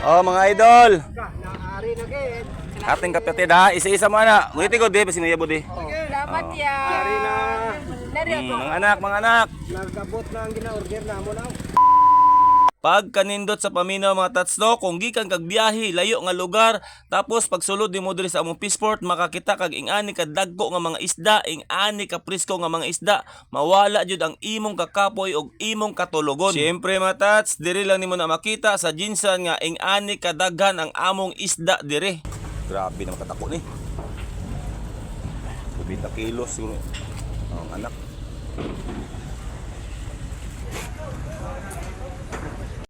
Oh, mga idol. Naari na gid. Ating kapatid ha, isa-isa mo na. Ngunit ko di, basin di. Salamat ya. Naari na. Nari ako. Mga anak, mga anak. Nagabot na ang gina-order na mo na. Pagkanindot sa paminaw, mga tatslo, kung gikan kag biyahe layo nga lugar, tapos pagsulod nimo diri sa among Peaceport, makakita kag ing-ani ka dagko nga mga isda, ing-ani ka presko nga mga isda, mawala jud ang imong kakapoy og imong katulogon. Siyempre, mga tats, diri lang nimo na makita sa Jinsan nga ing-ani ka daghan ang among isda diri. Grabe naman katako ni. 20 kilos siguro. Ang anak.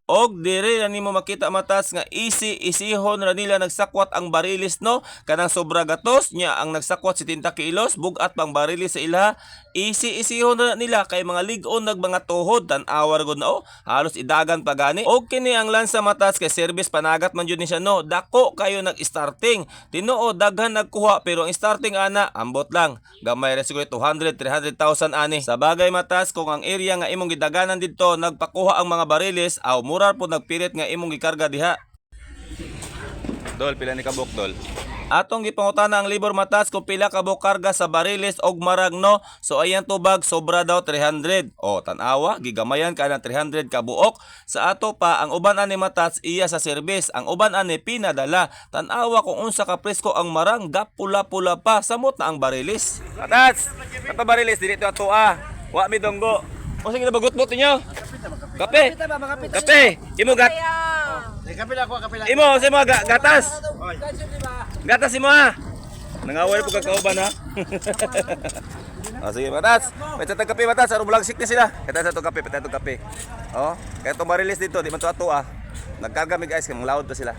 Og dire na nimo makita, matas, nga easy isihon ra nila nagsakwat ang barilis, no, kanang sobra gatos nya ang nagsakwat 70 kilos, bugat pang barilis sa ilha. Easy isihon ra nila kay mga lig-on nag mga tuhod. Tan-awa ra gud na, oh, halos idagan pa gani. Og kini ang lansa, matas, kay service panagat man jud ni siya, no. Dako kayo nag-starting, tinuod daghan nagkuha, pero ang starting ana ambot lang gamay ra siguro 200 300,000 ani. Sa bagay, matas, kung ang area nga imong gidaganan didto nagpakuha ang mga barilis, aw murar po nagpirit nga imong gikarga diha. Dol, pila ni kabuk, dol? Atong gipangutana ang libor, matas, kung pila kabuk karga sa barilis og maragno. So ayan tubag sobra daw 300. O tan-awa, gigamayan ka ng 300 kabuok. Sa ato pa ang uban ani, matas, iya sa serbis. Ang uban ani pinadala. Tan-awa kung unsa ka presko ang marang, gapula-pula pa samot na ang barilis. Matas, kato barilis dili to ato ah. Wa mi donggo. O sige na bagutbot ninyo. Kape. Kape. Imo gat. Kape lang ko, kape lang. Imo sa mga gatas. Gatas imo ha. Nangaway po kag kauban ha. Oh, sige, matas. May tatag kape, matas. Aron bulagsik ni sila. Kaya sa itong kape, patay itong kape. Oh, kaya itong marilis dito, di man to ato ah. Nagkarga mi, guys, kay mga loud to sila.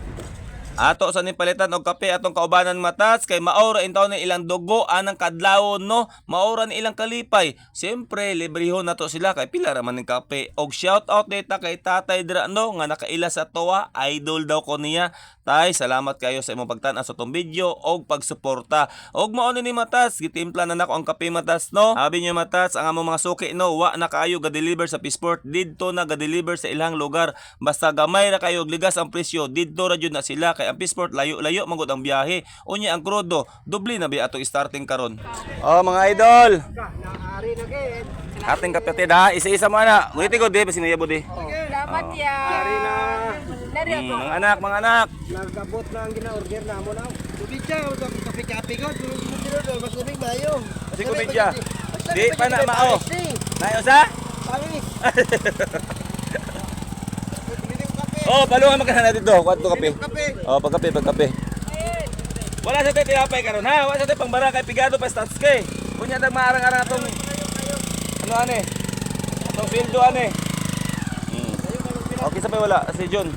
Ato sa palitan og kape atong kaubanan, matas, kay maora in taon ni ilang dugo anang kadlawon, no, maora ni ilang kalipay. Siyempre librehon nato sila kay pila ra man ning kape. Og shout out data kay Tatay dira, no, nga nakaila sa toa, idol daw ko niya. Tay, salamat kayo sa imong pagtan-aw sa atong video og pagsuporta. Og mao ni matas, gitimpla na nako ang kape, matas, no. Abi niyo, matas, ang among mga suki, no, wa na kaayo ga-deliver sa Peaceport, didto na ga-deliver sa ilang lugar. Basta gamay ra kayo og ligas ang presyo, didto ra jud na sila kay ang Peaceport layo-layo man gud ang biyahe. Unya ang krudo, doble na biya atong starting karon. Oh, mga idol. Naari na gid. Ating kapatid ha, isa-isa mo na. Ngunit ko di, basin di. Salamat ya. Naari na. Nari ako. Mga anak, mga anak. Nagabot na ang gina-order na mo na. Tubig siya, kape-kape ko. Mas lamig mayo. Kasi kubidya. Di pa na mao. Nayo sa? Paris. Oh, palungan magkana dito. Kwadto kape. Kape. Oh, pagkape, pagkape. Wala sa tayo tinapay karon ha. Wala sa tayo pangbara kay pigado pa stats kay. Kunya tag maarang-arang atong ano ane? Atong sweldo ane. Okay sa wala si John.